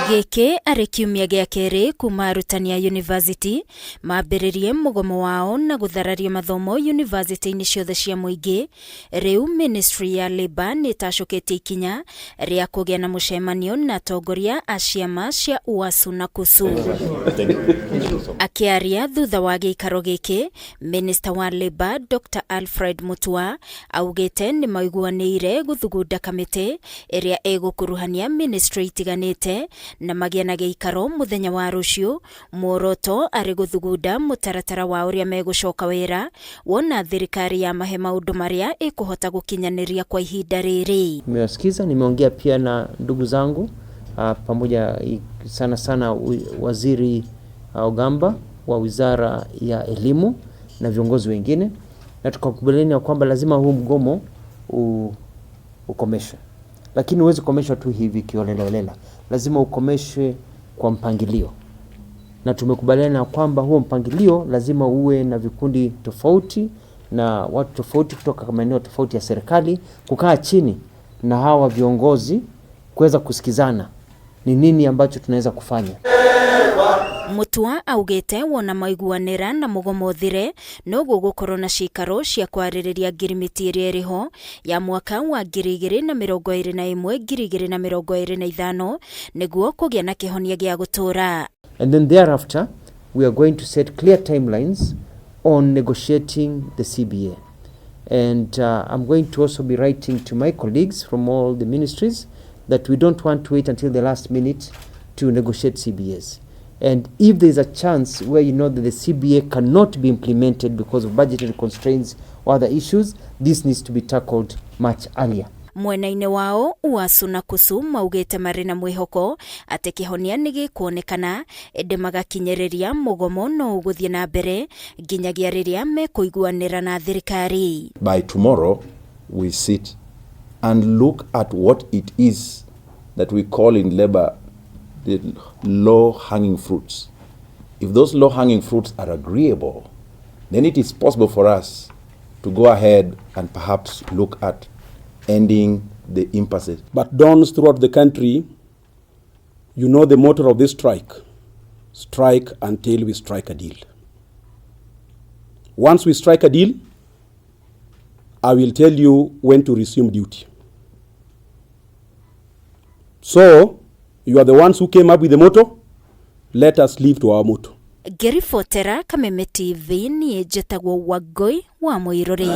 Gĩkĩ arĩ kiumia gĩa kerĩ kuma arutani a yunivasĩtĩ mambĩrĩrie mũgomo wao na gũthararia mathomo yunivasĩtĩ-inĩ ciothe cia mũingĩ. Rĩu ministry ya Labour nĩ ĩtacũkĩtie ikinya rĩa kũgĩa na mũcemanio na atongoria a ciama cia UASU na KUSU. Akĩaria thutha wa gĩikaro gĩkĩ, Minister wa Labour Dr Alfred Mutua augĩte nĩ maiguanĩire gũthugunda kamĩtĩ ĩrĩa ĩgũkuruhania ministry itiganĩte na magĩe na gĩikaro mũthenya wa rũciũ, muoroto arĩ gũthugunda mũtaratara wa ũrĩa megũcoka wĩra wona thirikari yamahe maũndũ marĩa ĩkũhota gũkinyanĩria kwa ihinda rĩrĩ. Nimewasikiza, nimeongea pia na ndugu zangu pamoja sana sana Waziri Ogamba wa Wizara ya Elimu na viongozi wengine, na tukakubaliana kwamba lazima huu mgomo ukomeshwe, lakini huwezi kukomeshwa tu hivi kiholelaholela, lazima ukomeshwe kwa mpangilio, na tumekubaliana kwamba huo mpangilio lazima uwe na vikundi tofauti na watu tofauti kutoka maeneo tofauti ya serikali kukaa chini na hawa viongozi kuweza kusikizana ni nini ambacho tunaweza kufanya. Mutua augite wona maiguanĩra na mũgomo ũthire noguo gũkorwo na cikaro cia kwarĩrĩria ngirimiti ĩrĩa ĩrĩho ya mwaka wa 2021 2025 nĩguo kũgĩa na kĩhonia gĩa gũtũũra. And then thereafter we are going to set clear timelines on negotiating the CBA. And I'm going to also be writing to my colleagues from all the ministries that we don't want to wait until the last minute to negotiate CBAs. And if there's a chance where you know that the CBA cannot be implemented because of budgetary constraints or other issues, this needs to be tackled much earlier. Mwena-inĩ wao UASU na KUSU maugĩte marĩ na mwĩhoko atĩ kĩhonia nĩ gĩkuonekana, ĩndĩ magakinyĩrĩria mũgomo no ũgũthiĩ na mbere nginyagia rĩrĩa mekũiguanĩra na thirikari. By tomorrow we sit and look at what it is that we call in labor the low hanging fruits. If those low hanging fruits are agreeable, then it is possible for us to go ahead and perhaps look at ending the impasse. But dons throughout the country, you know the motto of this strike: strike until we strike a deal. Once we strike a deal, I will tell you when to resume duty. So, you are the ones who came up with the motto. Let us live to our motto. Ngĩribotera Kameme TV niĩ njĩtagwo Wangũi wa Mũirũrĩ.